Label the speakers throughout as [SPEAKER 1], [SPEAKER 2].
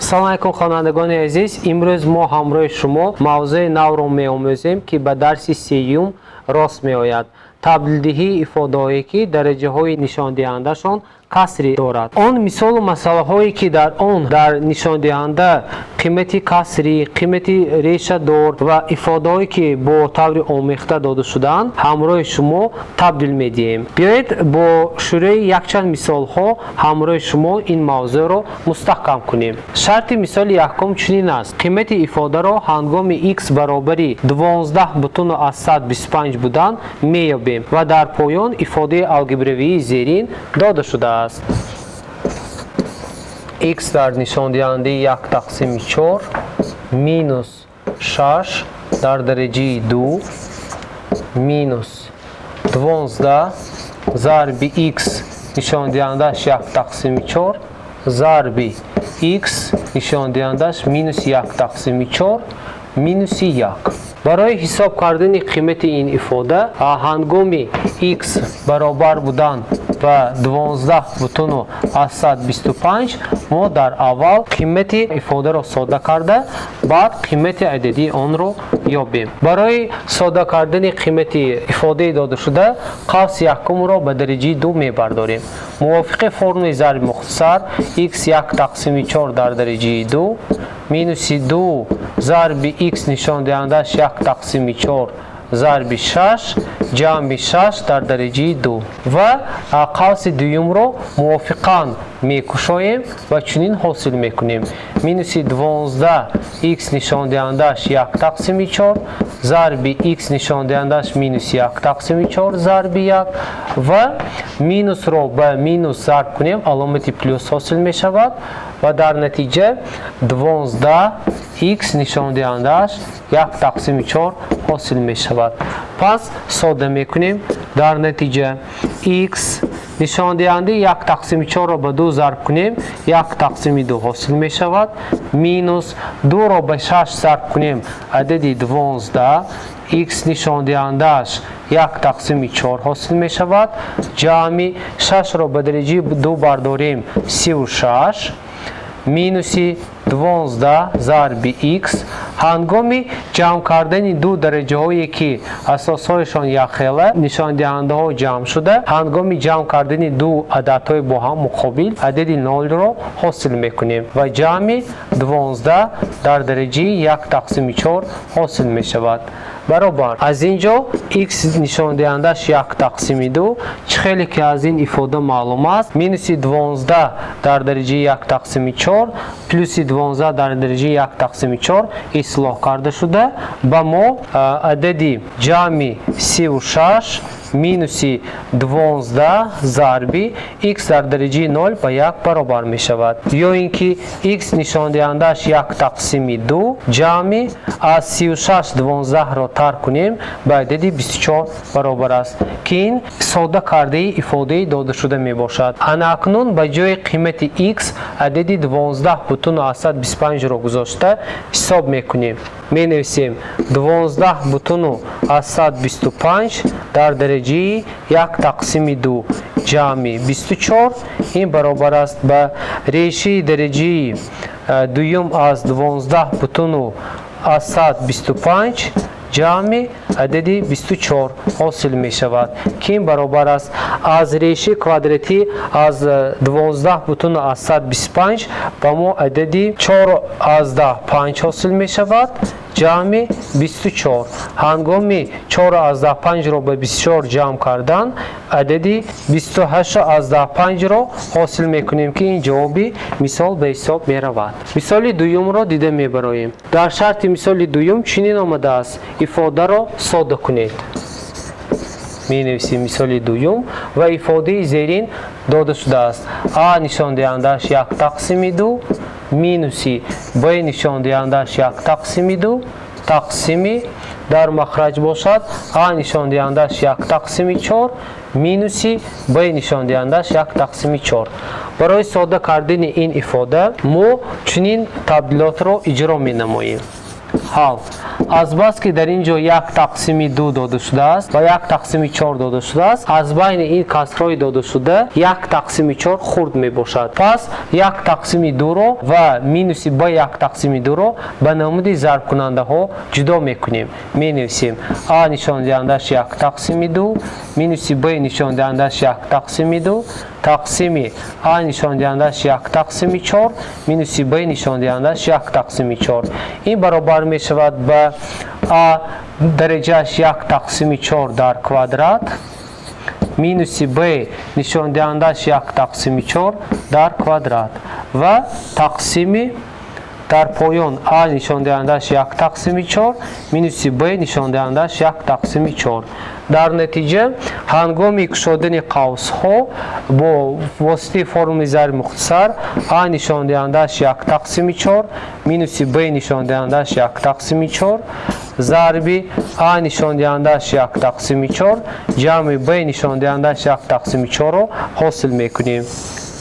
[SPEAKER 1] Ассалому алайкум, хонандагони азиз. Имрӯз мо ҳамроҳи шумо мавзӯи навро меомӯзем, ки ба дарси сеюм рост меояд. Табдилдиҳии ифодаҳое, ки дараҷаҳои нишондиҳандашон касри дорад. Он мисолу масъалаҳое, ки дар он дар нишондиҳанда қимати касрӣ, қимати решадор ва ифодаҳое, ки бо таври омехта дода шудаанд, ҳамроҳи шумо табдил медиҳем. Биёед бо шурӯи якчанд мисолҳо ҳамроҳи шумо ин мавзӯъро мустаҳкам кунем. Шарти мисоли якум чунин аст: қимати ифодаро ҳангоми x баробари 12,25 будан меёбем ва дар поён ифодаи алгебравии зерин дода шудааст. X дар нишондиҳандаи 1 тақсими 4 минус 6 дар дараҷаи 2 минус 12 зарби x нишондиҳандааш 1 тақсими 4 зарби x нишондиҳандааш минус 1 тақсими 4 минуси 1. Барои ҳисоб кардани қимати ин ифода ҳангоми x баробар будан ба 12,25 мо дар аввал қимати ифодаро сода карда, баъд қимати ададии онро ёбем. Барои сода кардани қимати ифодаи додашуда қавси якумро ба дараҷаи 2 мебардорем. Мувофиқи формулаи зарби мухтасар x 1 тақсими 4 дар дараҷаи 2 минуси 2 зарби x нишондиҳандааш 1 тақсими 4 зарби 6 ҷамъи 6 дар дараҷаи 2 ва қавси дуюмро мувофиқан мекушоем ва чунин ҳосил мекунем: минуси 12 x нишондиҳандааш 1 тақсими 4 зарби x нишондиҳандааш минус 1 тақсими 4 зарби 1 ва минусро ба минус зарб кунем, аломати плюс ҳосил мешавад ва дар натиҷа 12 x нишондиҳандааш 1 тақсими 4 ҳосил мешавад. Пас сода мекунем, дар натиҷа x нишондиҳандаи 1 тақсими 4-ро ба 2 зарб кунем, 1 тақсими 2 ҳосил мешавад, минус 2-ро ба 6 зарб кунем, адади 12 x нишондиҳандааш 1 тақсими 4 ҳосил мешавад, ҷамъи 6-ро ба дараҷаи 2 бардорем, 36 минуси 12 зарби x. Ҳангоми ҷамъ кардани ду дараҷаҳое, ки асосҳояшон якхела, нишондиҳандаҳо ҷамъ шуда, ҳангоми ҷамъ кардани ду ададҳои бо ҳам муқобил адади нолро ҳосил мекунем ва ҷамъи 12 дар дараҷаи 1 тақсими 4 ҳосил мешавад. Баробар аз ин ҷо x нишондиҳандааш 1 тақсими 2, чӣ хеле ки аз ин ифода маълум аст, минуси 12 дар дараҷаи 1 тақсими 4 плюси 12 дар дараҷаи 1 тақсими 4 ислоҳ карда шуда ба мо адади ҷамъи 36 минуси 12 зарби x дар дараҷаи 0 ба 1 баробар мешавад. Ё ин ки x нишондиҳандааш 1 тақсими 2 ҷамъи аз 36 12-ро тар кунем ба адади 24 баробар аст, ки ин сода кардаи ифодаи додашуда мебошад. Ана акнун ба ҷои қимати x адади 12,25-ро гузошта ҳисоб мекунем. Менависем 12,25 дар дараҷаи 1 тақсими 2 ҷамъи 24, ин баробар аст ба решаи дараҷаи дуюм аз 12,25 ҷамъи адади 24 ҳосил мешавад, ки ин баробар аст аз решаи квадратӣ аз 12,25 ба мо адади 4,5 ҳосил мешавад ҷамъи 24. Ҳангоми 4,5-ро ба 24 ҷамъ кардан адади 28,5-ро ҳосил мекунем, ки ин ҷавоби мисол ба ҳисоб меравад. Мисоли дуюмро дида мебароем. Дар шарти мисоли дуюм чунин омадааст: ифодаро сода кунед. Менависем мисоли дуюм ва ифодаи зерин дода шудааст: а нишондиҳандааш 1 тақсими 2 минуси б нишондиҳандааш 1 тақсими 2 тақсими дар махраҷ бошад а нишондиҳандааш 1 тақсими 4 минуси б нишондиҳандааш 1 тақсими 4. Барои сода кардани ин ифода мо чунин табдилотро иҷро менамоем. Ҳал. Азбаски дар ин ҷо 1 тақсими 2 дода шудааст ва 1 тақсими 4 дода шудааст, аз байни ин касрҳои додашуда 1 тақсими 4 хурд мебошад. Пас 1 тақсими 2-ро ва минуси б 1 тақсими 2-ро ба намуди зарбкунандаҳо ҷудо мекунем. Менависем а нишондиҳандааш 1 тақсими 2 минуси б нишондиҳандааш 1 тақсими 2 тақсими а нишондиҳандааш 1 тақсими 4 минуси б нишондиҳандааш 1 тақсими 4. Ин баробар мешавад ба а дараҷааш 1 тақсими 4 дар квадрат минуси б нишондиҳандааш 1 тақсими 4 дар квадрат ва тақсими дар поён а нишондиҳандааш 1 тақсими 4 минуси б нишондиҳандааш 1 тақсими 4. Дар натиҷа ҳангоми кушодани қавсҳо бо воситаи формулаи зарби мухтасар а нишондиҳандааш 1 тақсими 4 минуси б нишондиҳандааш 1 тақсими 4 зарби а нишондиҳандааш 1 тақсими 4 ҷамъи б нишондиҳандааш 1 тақсими 4-ро ҳосил мекунем.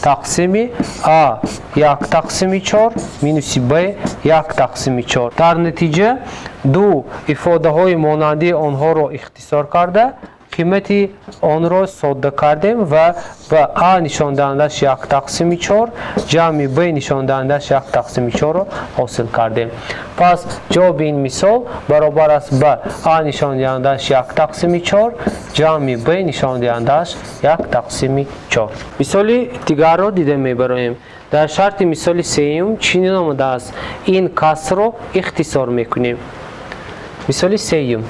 [SPEAKER 1] Тақсими а 1 тақсими 4 минуси б 1 тақсими 4. Дар натиҷа ду ифодаҳои монандии онҳоро ихтисор карда қимати онро содда кардем ва ба а нишондиҳандааш 1 тақсими 4 ҷамъи б нишондиҳандааш 1 тақсими 4-ро ҳосил кардем. Пас ҷавоби ин мисол баробар аст ба а нишондиҳандааш 1 тақсими 4 ҷамъи б нишондиҳандааш 1 тақсими 4. Мисоли дигарро дида мебароем. Дар шарти мисоли сеюм чунин омадааст: ин касрро ихтисор мекунем. Мисоли сеюм: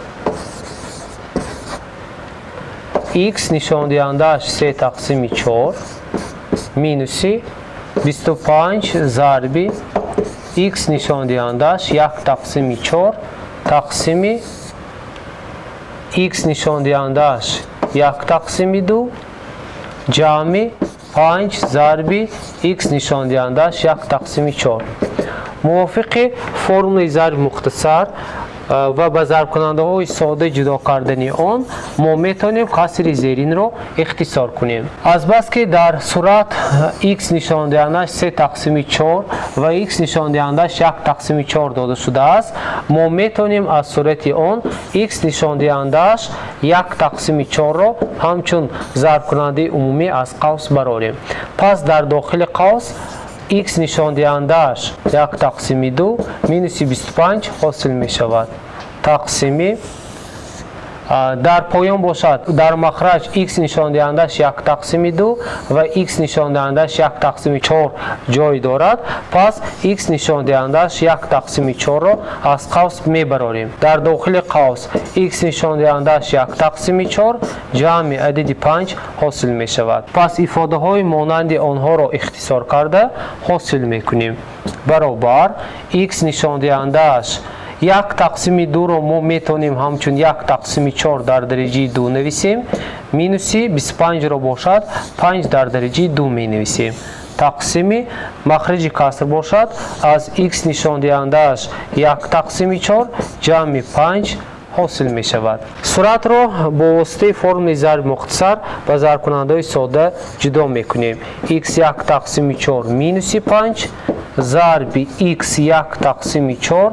[SPEAKER 1] x нишондиҳандааш 3 тақсими 4 минуси 25 зарби x нишондиҳандааш 1 тақсими 4 тақсими x нишондиҳандааш 1 тақсими 2 ҷамъи 5 зарби x нишондиҳандааш 1 тақсими 4. Мувофиқи формулаи зарби мухтасар ва ба зарбкунандаҳои сода ҷудо кардани он мо метавонем касри зеринро ихтисор кунем. Азбаски дар сурат x нишондиҳандааш 3 тақсими 4 ва x нишондиҳандааш 1 тақсими 4 дода шудааст, мо метавонем аз сурати он x нишондиҳандааш 1 тақсими 4-ро ҳамчун зарбкунандаи умумӣ аз қавс барорем. Пас дар дохили қавс x нишондиҳандааш 1 тақсими 2 минуси 25 ҳосил мешавад. Тақсими дар поён бошад дар махраҷ x нишондиҳандааш 1 тақсими 2 ва x нишондиҳандааш 1 тақсими 4 ҷой дорад. Пас x нишондиҳандааш 1 тақсими 4-ро аз қавс мебарорем. Дар дохили қавс x нишондиҳандааш 1 тақсими 4 ҷамъи адади 5 ҳосил мешавад. Пас ифодаҳои монанди онҳоро ихтисор карда ҳосил мекунем. Баробар x нишондиҳандааш 1 тақсими 2-ро мо метавонем ҳамчун 1 тақсими 4 дар дараҷаи 2 нависем, минуси 25-ро бошад 5 дар дараҷаи 2 менависем. Тақсими махраҷи каср бошад аз x нишондиҳандааш 1 тақсими 4 ҷамъи 5 ҳосил мешавад. Суратро бо воситаи формулаи зарби мухтасар ба зарбкунандаҳои сода ҷудо мекунем. x 1 тақсими 4 минуси 5 зарби x 1 тақсими 4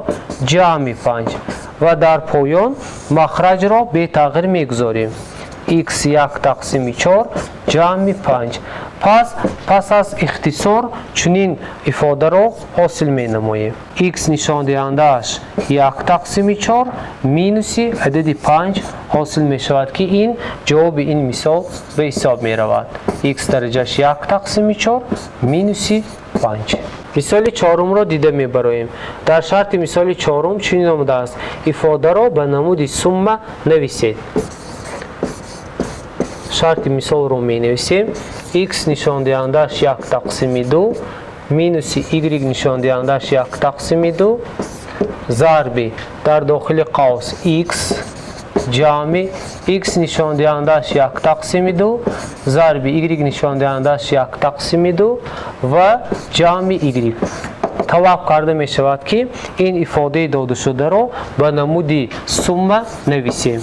[SPEAKER 1] ҷамъи 5 ва дар поён махраҷро бетағйир мегузорем. x 1 тақсими 4 ҷамъи 5. Пас аз ихтисор чунин ифодаро ҳосил менамоем. x нишондиҳандааш 1 тақсими 4 минуси адади 5 ҳосил мешавад, ки ин ҷавоби ин мисол ба ҳисоб меравад. x дараҷааш 1 тақсими 4 минуси 5. Мисоли чорумро дида мебароем. Дар шарти мисоли чорум чунин омадааст: ифодаро ба намуди сумма нависед. Шарти мисолро менависем. X нишондиҳандааш 1 тақсими 2 минуси y нишондиҳандааш 1 тақсими 2 зарби дар дохили қавс x ҷамъи x нишондиҳандааш 1 тақсими 2 зарби y нишондиҳандааш 1 тақсими 2 ва ҷамъи y. Талаб карда мешавад, ки ин ифодаи додашударо ба намуди сумма нависем.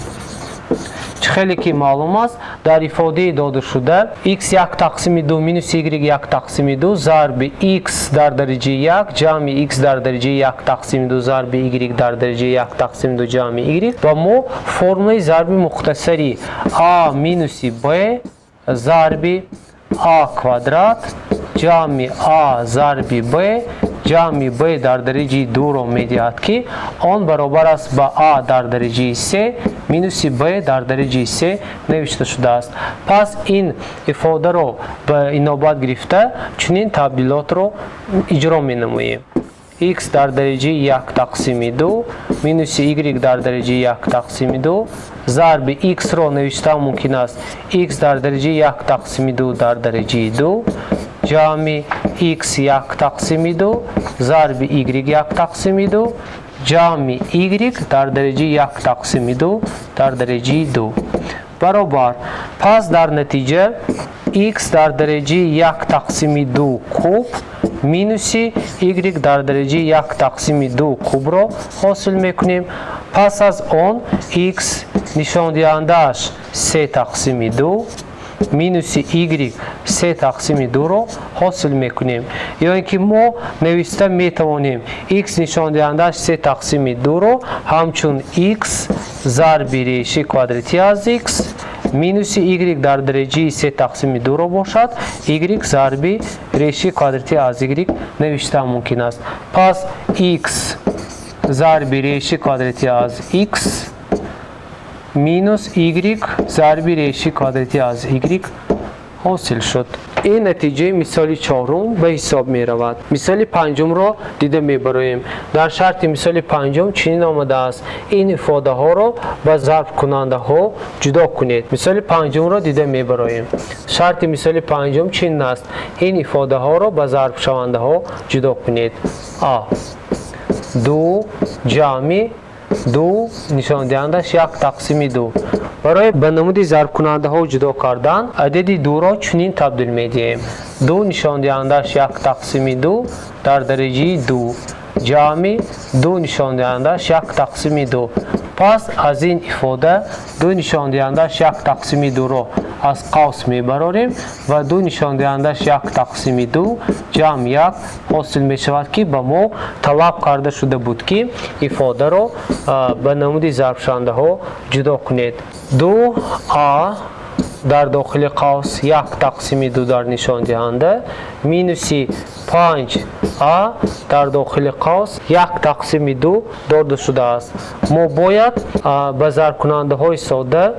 [SPEAKER 1] Чӣ Хеле ки маълум аст, дар ифодаи додашуда x 1 тақсими 2 минус y 1 тақсими 2 зарби x дар дараҷаи 1 ҷамъи x дар дараҷаи 1 тақсими 2 зарби y дар дараҷаи 1 тақсими 2 ҷамъи y ва мо формулаи зарби мухтасари a минуси b зарби a квадрат ҷамъи a зарби b ҷамъи b дар дараҷаи 2-ро медиҳад, ки он баробар аст ба a дар дараҷаи 3 минуси b дар дараҷаи 3 навишта шудааст. Пас ин ифодаро ба инобат гирифта чунин табдилотро иҷро менамоем. X дар дараҷаи 1 тақсими 2 минуси y дар дараҷаи 1 тақсими 2 зарби x-ро навишта мумкин аст x дар дараҷаи 1 тақсими 2 дар дараҷаи 2 ҷамъи x 1 тақсими 2 зарби y 1 тақсими 2 ҷамъи y дар дараҷаи 1 тақсими 2 дар дараҷаи 2 баробар. Пас дар натиҷа x дар дараҷаи 1 тақсими 2 куб минуси y дар дараҷаи 1 тақсими 2 кубро ҳосил мекунем. Пас аз он x нишондиҳандааш 3 тақсими 2 минуси y 3 тақсими 2-ро ҳосил мекунем. Ё ин ки мо нависта метавонем x нишондиҳандааш 3 тақсими 2-ро ҳамчун x зарби реши квадратӣ аз x минуси y дар дараҷаи 3 тақсими 2-ро бошад, y зарби реши квадратӣ аз y навишта мумкин аст. Пас x зарби реши квадратӣ аз x минус y зарби реши квадратӣ аз y ҳосил шуд. Ин натиҷаи мисоли чорум ба ҳисоб меравад. Мисоли панҷумро дида мебароем. Дар шарти мисоли панҷум чунин омадааст: ин ифодаҳоро ба зарбкунандаҳо ҷудо кунед. Мисоли панҷумро дида мебароем. Шарти мисоли панҷум чунин аст: ин ифодаҳоро ба зарбшавандаҳо ҷудо кунед. А 2 ҷамъи 2 нишондиҳандааш 1 тақсими 2. Барои ба намуди зарбкунандаҳо ҷудо кардан адади 2-ро чунин табдил медиҳем. 2 нишондиҳандааш 1 тақсими 2 дар дараҷаи 2 ҷамъи 2 нишондиҳандааш 1 тақсими 2. Пас аз ин ифода 2 нишондиҳандааш 1 тақсими 2-ро аз қавс мебарорем ва 2 нишондиҳандааш 1 тақсими 2 ҷамъ 1 ҳосил мешавад, ки ба мо талаб карда шуда буд, ки ифодаро ба намуди зарбшавандаҳо ҷудо кунед. 2а дар дохили қавс 1 тақсими 2 дар нишондиҳанда минуси 5а дар дохили қавс 1 тақсими 2 дода шудааст. Мо бояд ба зарбкунандаҳои сода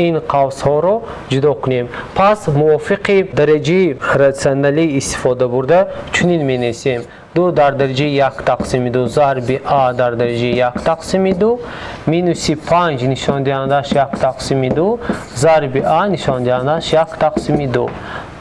[SPEAKER 1] ин қавсҳоро ҷудо кунем. Пас мувофиқи дараҷаи ратсионалӣ истифода бурда чунин менависем: 2 дар дараҷаи 1 тақсими 2 зарби а дар дараҷаи 1 тақсими 2 минуси 5 нишондиҳандааш 1 тақсими 2 зарби а нишондиҳандааш 1 тақсими 2.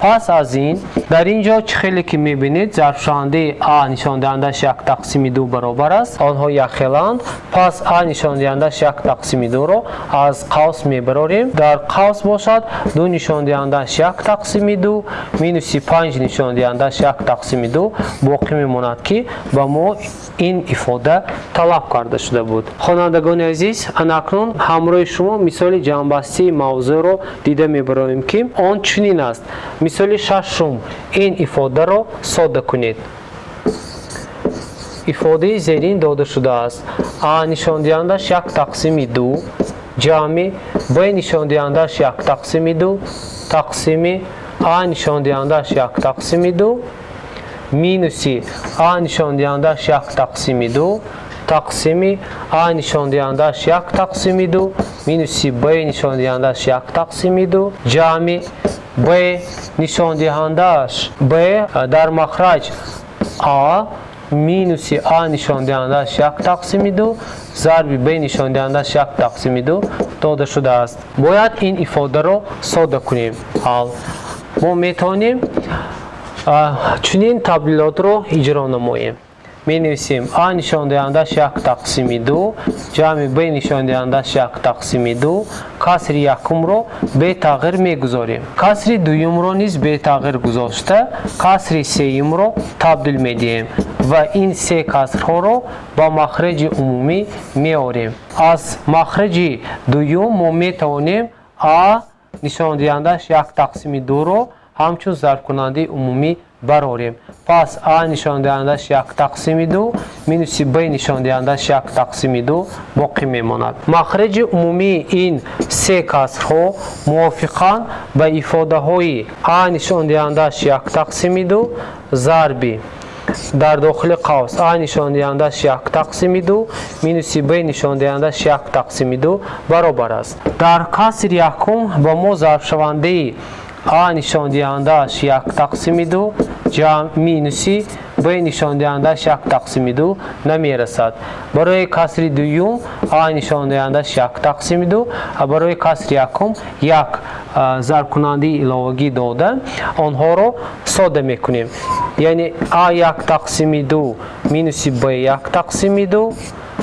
[SPEAKER 1] Пас аз ин дар ин ҷо чӣ хеле ки мебинед, зарбшавандаи а нишондиҳандааш 1 тақсими 2 баробар аст, онҳо якхеланд. Пас а нишондиҳандааш 1 тақсими 2-ро аз қавс мебарорем. Дар қавс бошад 2 нишондиҳандааш 1 тақсими 2 минуси 5 нишондиҳандааш 1 тақсими 2 боқӣ мемонад, ки ба мо ин ифода талаб карда шуда буд. Хонандагони азиз, анакнун ҳамроҳи шумо мисоли ҷамъбастии мавзӯъро дида мебароем, ки он чунин аст. Мисоли шашум: ин ифодаро сода кунед. Ифодаи зерин дода шудааст: а нишондиҳандааш 1 тақсими 2 ҷамъи б нишондиҳандааш 1 тақсими 2 тақсими а нишондиҳандааш 1 тақсими 2 минуси а нишондиҳандааш 1 тақсими 2 тақсими а нишондиҳандааш 1 тақсими 2 минуси б нишондиҳандааш 1 тақсими 2 ҷамъи б нишондиҳандааш б дар махраҷ а минуси а нишондиҳандааш 1 тақсими 2 зарби б нишондиҳандааш 1 тақсими 2 дода шудааст. Бояд ин ифодаро сода кунем. Ҳал мо метавонем чунин табдилотро иҷро намоем. Менависем а нишондиҳандааш 1 тақсими 2 ҷамъи б нишондиҳандааш 1 тақсими 2 касри якумро бетағйир мегузорем. Касри дуюмро низ бетағйир гузошта касри сеюмро табдил медиҳем ва ин се касрҳоро ба махраҷи умумӣ меорем. Аз махраҷи дуюм мо метавонем А нишондиҳандааш як тақсими дуро ҳамчун зарбкунандаи умумӣ барорем. Пас А нишондиҳандааш як тақсими ду минуси Б нишондиҳандааш як тақсими ду боқӣ мемонад. Махраҷи умумии ин се касрҳо мувофиқан ба ифодаҳои А нишондиҳандааш як тақсими ду зарби дар дохили қавс А нишондиҳандааш як тақсими ду минуси Б нишондиҳандааш як тақсими ду баробар аст. Дар касри якум ба мо зарбшавандаи А нишондиҳандааш як тақсими ду ҷамъ минуси Б нишондиҳандааш як тақсими ду намерасад. Барои касри дуюм А нишондиҳандааш як тақсими ду, барои касри якум як зарбкунандаи иловагӣ дода онҳоро сода мекунем. Яъне А як тақсими ду минуси Б як тақсими ду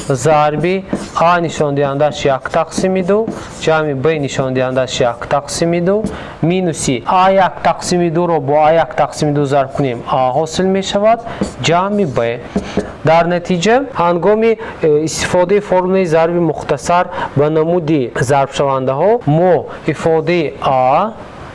[SPEAKER 1] зарби А нишондиҳандааш як тақсими ду ҷамъи Б нишондиҳандааш як тақсими ду минуси А як тақсими дуро бо А як тақсими ду зарб кунем, А ҳосил мешавад ҷамъи Б. Дар натиҷа ҳангоми истифодаи формулаи зарби мухтасар ба намуди зарбшавандаҳо мо ифодаи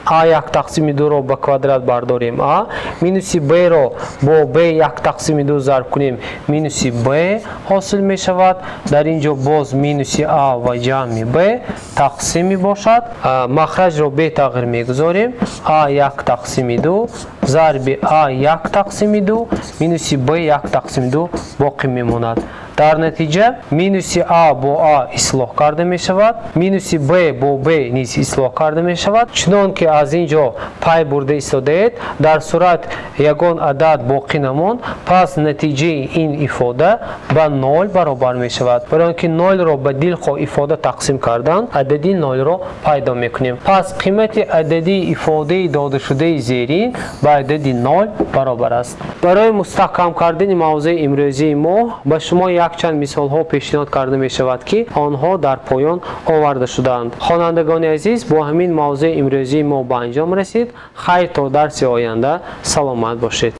[SPEAKER 1] А як тақсими дуро ба квадрат бардорем А, минуси Б-ро бо Б як тақсими ду зарб кунем, минуси Б ҳосил мешавад. Дар ин ҷо боз минуси А ва ҷамъи Б тақсими бошад. Махраҷро бетағйир мегузорем. А як тақсими ду зарби А як тақсими ду минуси Б як тақсими ду боқӣ мемонад. Дар натиҷа минуси А бо А ислоҳ карда мешавад, минуси Б бо Б низ ислоҳ карда мешавад. Чунон ки аз ин ҷо пай бурда истодаед, дар сурат ягон адад боқӣ намонд, пас натиҷаи ин ифода ба нол баробар мешавад. Барои он ки нолро ба дилхоҳ ифода тақсим кардан, адади нолро пайдо мекунем. Пас қимати ададии ифодаи додашудаи зерин ба адади нол баробар аст. Барои мустаҳкам кардани мавзӯи имрӯзии мо ба шумо якчанд мисолҳо пешниҳод карда мешавад, ки онҳо дар поён оварда шудаанд. Хонандагони азиз, бо ҳамин мавзӯи имрӯзии мо ба анҷом расид. Хайр, то дарси оянда саломат бошед.